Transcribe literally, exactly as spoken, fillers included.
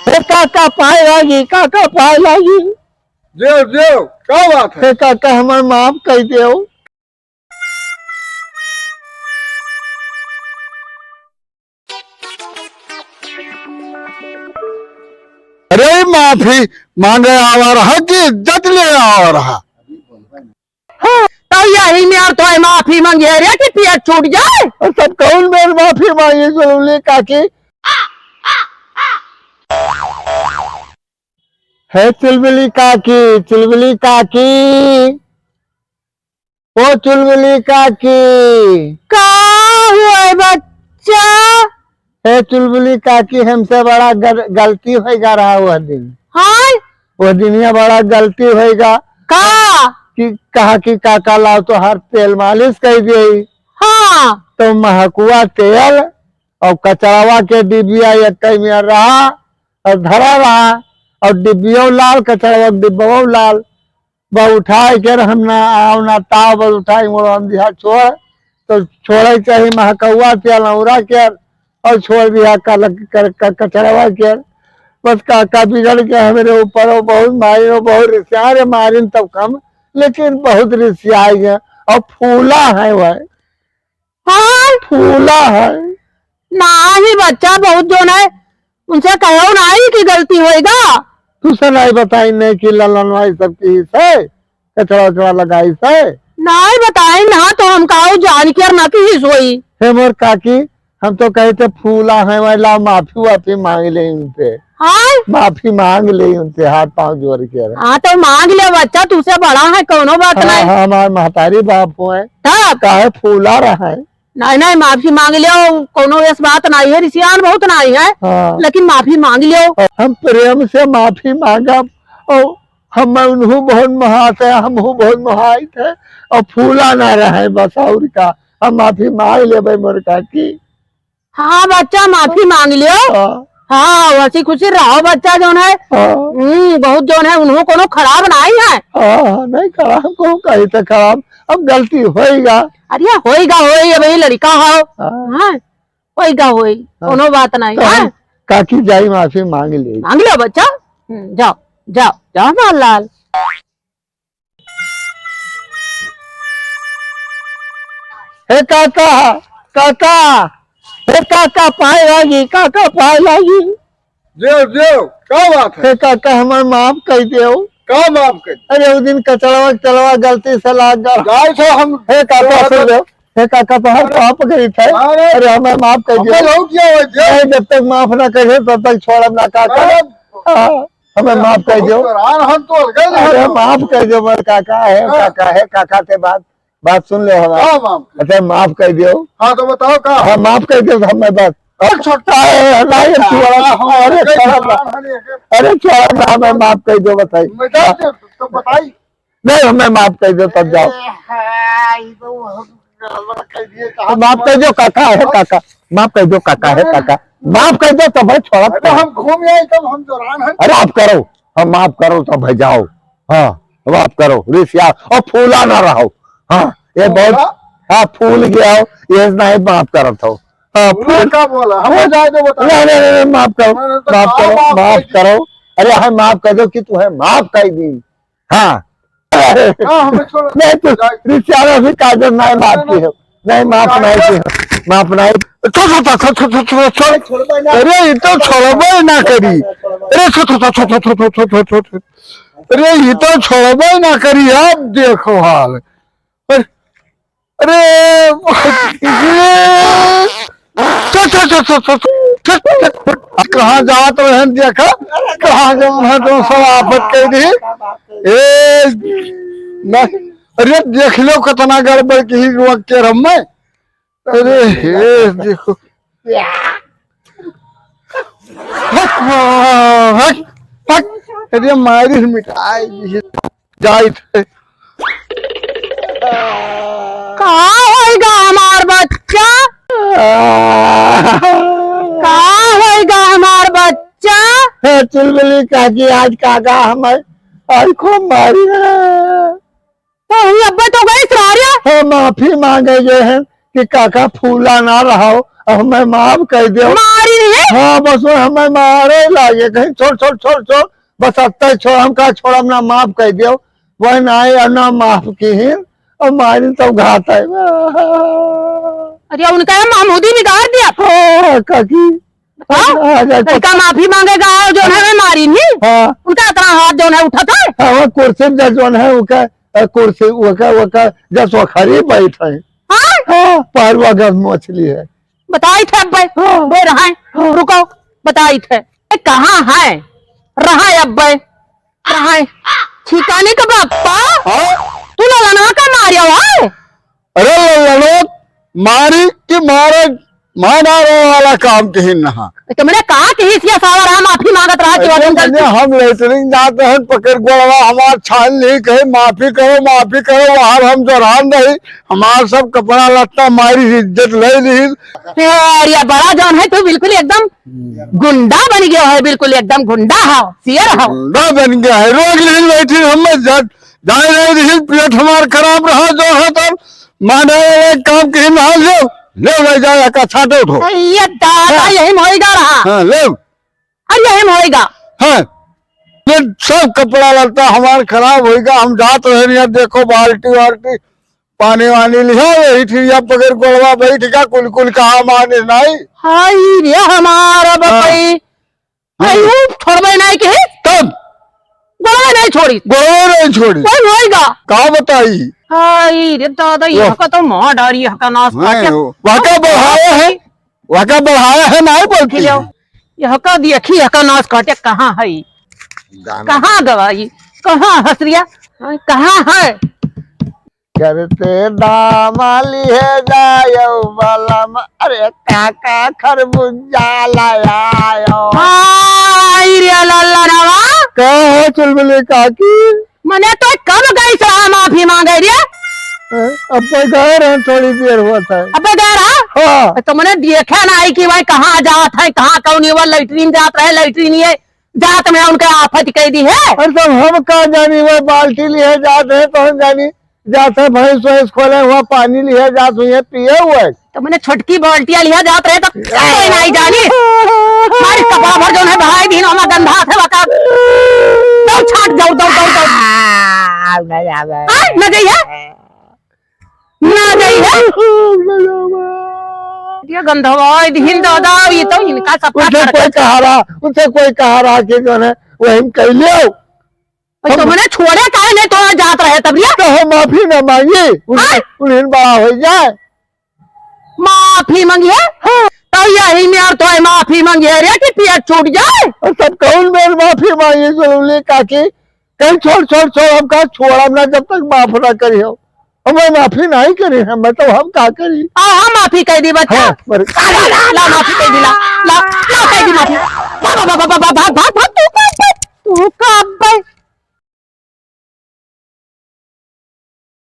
हे काका, पाए लागी, काका, पाए लागी। देव, देव, का बात है? हे काका, हमार माफ कइ देव। अरे, माफी मांगे आवा रहा कि इज्जत ले आवा रहा? हाँ, तो यही में और तो माफी मांगे रे कि पेट छूट जाए। और सब कौन मेर माफी मांगी चुलबुली काकी? हे चुलबुली काकी, चुलबुली काकी, ओ चुलबुली काकी। का हुआ है बच्चा? हे चुलबुली काकी, हमसे बड़ा गल-, गलती होइगा रहा वह दिन। हाँ? वह दिनिया बड़ा गलती होइगा। का? कि कहा कि काका लाओ तोहार तेल मालिश कइ देई। हाँ। तो महकुआ तेल और कचड़वा के डिबिया एक में रहा और धरा रहा और डिबियो लाल, कचड़वा के डिब्बो लाल। बस उठाए के हम ना आओ ना ताव, बस उठाए मोड़न दिहा छोड़, तो छोड़े चाही महकौआ के, अलौरा के, और छोड़ दिहा कल-, कर-, कर-, कचड़वा के। बस काका बिगड़ के हमरे ऊपर वो बहुत मारिन, वो बहुत रिसियाए रे मारिन तब कम, लेकिन बहुत रिसियाए गए और फूला है वह। हाँ? फूला है। नाही बच्चा, बहुत जौन है, उनसे कहो नाही कि गलती होइगा। तुसे नाही बताई नहीं कि ललन भाई सब की से कचरा उचरा लगाई से। नाही बताई ना, तो हम कहो जान के और ना की सोई। हे मोर काकी, हम तो कहे थे फूला है, वही लाओ माफी वाफी मांग ले उनसे। हाँ? माफी मांग ले उनसे, हाथ पाँव जोड़ के। हाँ, तो मांग ले बच्चा, तुसे बड़ा है, कौनो बात हाँ, नहीं। हाँ, हमार महतारी बाप हुए। तब? काहे फूला रहा है? नहीं, नहीं, माफी मांग लियो, कौनो ऐस बात नहीं है, रिसियान बहुत नहीं है, हाँ। लेकिन माफी मांग लियो। हम प्रेम से माफी मांगब, और हम उन्हू बहुत मोहात है, हमहू बहुत मोहाइत है, और फूला ना रहे बस, और का। हम माफी मांग लेबे मोर काकी। हाँ बच्चा, माफी मांग लियो। हाँ। हाँ, हंसी खुशी रहो बच्चा, जौन है। हाँ। हम्म, बहुत जौन है, उन्हों कोनो खराब नहीं है। हाँ, हाँ, नहीं खराब, कहूँ कहीं तो खराब, अब गलती होइगा। अरे होइगा, होई, अब ये लड़का हो। हाँ। हाँ, होइगा, होई, हाँ। कोनो बात नहीं तो है। हम काकी जाई माफी मांग ले। मांग लो बच्चा। हम्म, जाओ, जाओ, जाओ हमार लाल। हे काका, काका, हे काका, पाए लागी, काका, पाए लागी। देव, देव, का बात है? हे काका, हमार माफ कइ देव। का माफ कइ? अरे, उ दिन कचड़वा, कचड़वा गलती से लाग गवा। जाए से हम हे काका, सुन लेव। हे काका, तोहार पाप गई थे। अरे, अरे, हमें माफ कइ देव। हमें लौट गया हो, देव। नहीं, जब तक माफ ना करिए, तब तक छोड़ब ना, काका। अरे, हाँ। हमें माफ कइ देव। बहुत हैरान हम तो अलगे नहीं अरे, हम। माफ कइ देव, मोर काका, हे हाँ। काका, हे काका, ते बात, बात सुन ले हमार। हाँ, माफ कइ अच्छा, माफ कइ देव। हाँ, तो बताओ का? हाँ, माफ कइ देव, हमें बस। अरे, छोटा है, नहीं, हाँ, छोड़ा, हाँ, हाँ, अरे, कई छोड़ा, हैरान है, ये अरे, छोड़ा ना, हमें माफ कइ देव, बताई। मैं जान दे, तो बताई। नहीं, हमें माफ कइ देव, तब जाओ। ए, हाँ, ये तो हम गड़बड़ कर दिए, कहाँ माफ कइ देव, काका, हे काका, माफ कइ देव, काका, हे काका, माफ कइ देव, तब भाई छोड़ा अरे, हम घूम आए, तब हम दौरान हैं। अरे, आप करो, हम माफ करो, तब भाई जाओ। हाँ, माफ करो, रिसिया, और फूला ना रहो। हाँ, ये बहुत, फूला? हाँ, फूल गया हो, ये नहीं माफ करत हो। हाँ, फूला फूल का बोला? हमें जाए दो, बता। नहीं, नहीं, नहीं, नहीं, माफ करो, अरे, तो माफ करो, माफ माफ करो। करो। अरे, हाँ, माफ कइ देव कि तू है, माफ कइ दी। हाँ। हाँ, हमें छोड़। नहीं, तू जाए। रिसियाना भी काजल नहीं माफ की हो। नहीं, माफ नहीं की हो। माफ नहीं। छो, छो, छो। अरे, ये तो छोड़बे ना करी। अरे, छो, छो, छो। अरे, ये तो छोड़बे ना करी, अब देखो हाल। अरे, अरे, चल, चल, चल। कहाँ जात रहन देखा, कहाँ जात रहन तो सब आफत कइ दी। ए, नहीं, अरे देख लो कितना गड़बड़ की ही रोक के रम में। अरे हे, देखो। हट, हट, हट। अरे मारी मिटाई। जाइत है। का होइगा हमार बच्चा? का होइगा हमार बच्चा? हे चुलबुली काकी, आज काका हमें और खूब मारी है। तो ही अब्बे तो गए सारे। हे माफी मांगे गए हैं कि काका फूला ना रहो, अब हमें माफ कइ देउ। मारी नहीं? हाँ, बस वो हमें मारे लागे, कहीं छोड़, छोड़, छोड़, छोड़, बस अत्ता ही छोड़, हम कहा छोड़, हम ना माफ कइ देउ। वह ना आए, ना माफ किहिन, अब मारी तो घात है। अरे, उनका ये महमूदी बिगाड़ दिया। हाँ, काकी। हाँ? हाँ, जाए लड़का माफी मांगेगा और जो है मैं मारी नहीं। हाँ। उनका इतना हाथ जो है उठा था। हाँ, वो कुर्सी में जो है, वो क्या, अ, कुर्सी, वो क्या, वो क्या, जस वो खरी बैठ है। हाँ? हाँ, पारुआ गंध मछली है। बताई थे अब्बे, हाँ। बे रहा है, हाँ। रुको, बताई थे। ए, कहाँ है? रहा है अब्बे, रहा है। ठिकाने का बापा? हाँ? तू ललनवा का मारिया है? अरे ललनो, मारी कि मारे, मारा रो वाला काम किहिन नहा। तो मैंने कहा कि इस ये साला रहा, माफी मांगत रहा कि अरे वो मैंने, हम लेटरिन जात रहन, पकड़ गोड़वा हमार छान ली, कहे, "माफी करो, माफी करो, बाहर हम जरान रही, हमार सब कपड़ा लत्ता मारी, इज्जत ले ली।" अरे बड़ा जौन है, तू बिल्कुल एकदम गुंडा बन गया है, बिल्कुल एकदम गुंडा हो, शेर हो। गुंडा बन गया है, रोक ली बैठी, हम जट जाए रहे रही, पेट हमार खराब रहा, जो है तब माने वाले काम किहिन नहा, ले, ले, ले जाए, का छाटे उठो। ये दादा, हाँ। यही में होइगा रहा। हाँ, ले। अरे यही में होइगा। हाँ। ये सब कपड़ा लत्ता हमार खराब होइगा, हम जात रहे नहीं, अब देखो बाल्टी वाल्टी, पानी वानी लिहा, यही ठिया पकड़ गोड़वा बैठ का, कुल कुल कहा माने नहीं। हाय रे हमारा हाँ। बपई। हाँ। नहीं, वो छोड़बे नहीं के। तब? गोड़वे नहीं छोड़ी। गोड़वे नहीं छोड़ी। कोई होइगा। का बताई? हाय रे दादा, वाह। यह का तो मार डारी, यह का नाश नहीं, काटे। वो, वह का बढ़ाया है, वह का बढ़ाया है, नहीं बोलती। खिलाओ। है। यह का देखी, यह का नाश काटे, कहाँ है? दाना। कहाँ गवाई? कहाँ हसरिया? हाँ, कहाँ है? करते दाम लिहे जायो बलम, अरे काका खरबूजा लायो। हाय रे लल्ला रवा। का हो चुलबुली काकी? मने तो कब गई सलाह माफी मांगे रे? हैं? अब तो गए रहे थोड़ी देर होत है। अब गए रहा? हाँ। तो मने देखे ना आई कि भाई कहाँ जात है, कहाँ कौन ये वो लैट्रिन जात रहे, लैट्रिन ये जात में उनके आफत कह दी है। अरे तब हम का जानी, वो बाल्टी लिए जात है तो हम जानी। जात है भैंस वैंस खोले हुआ पानी लिहे जात हुई है पिए हुए। तो मने छोटकी बाल्टिया लिहा जात रहे तो कोई नहीं जानी। मारी कपड़ा भर जौन है भराई दीन, ओमा गंधा से बका। दौड़ छाट, दौड़, दौड़, दौड़, दौड़। आ, नहीं आ गए। आ, न गई है? न गई है? ये गंधवा दीन दादा, ये तो इनका सबका उनसे कोई कहा रहा, उनसे कोई कहा रहा कि जो है वही कह लियो। भाई, हम तो मने छोड़े काहे नहीं, तो जात रहे तब रे? तो हम माफी ना मांगी, उन्हें, हाँ? उन्हें बड़ा हो जाए। माफी मांगी है? हाँ। तो यही में और तो माफी मांगी है रे कि पेट छूट जाए? और तब कौन मेर माफी मांगी, जुलूली काकी? कहीं छोड़, छोड़, छोड़, हम कहा छोड़ब ना जब तक माफ ना करी हो। हमें माफी नहीं करी है, मैं तो हम का करी? आ, हम माफी कह दी बच्चा। हाँ, पर ला, ला, ला, ला, माफी कह दी, ला, ला, ला, कह दी माफी। भाग, भाग, भाग, भाग, भाग, भाग, भाग।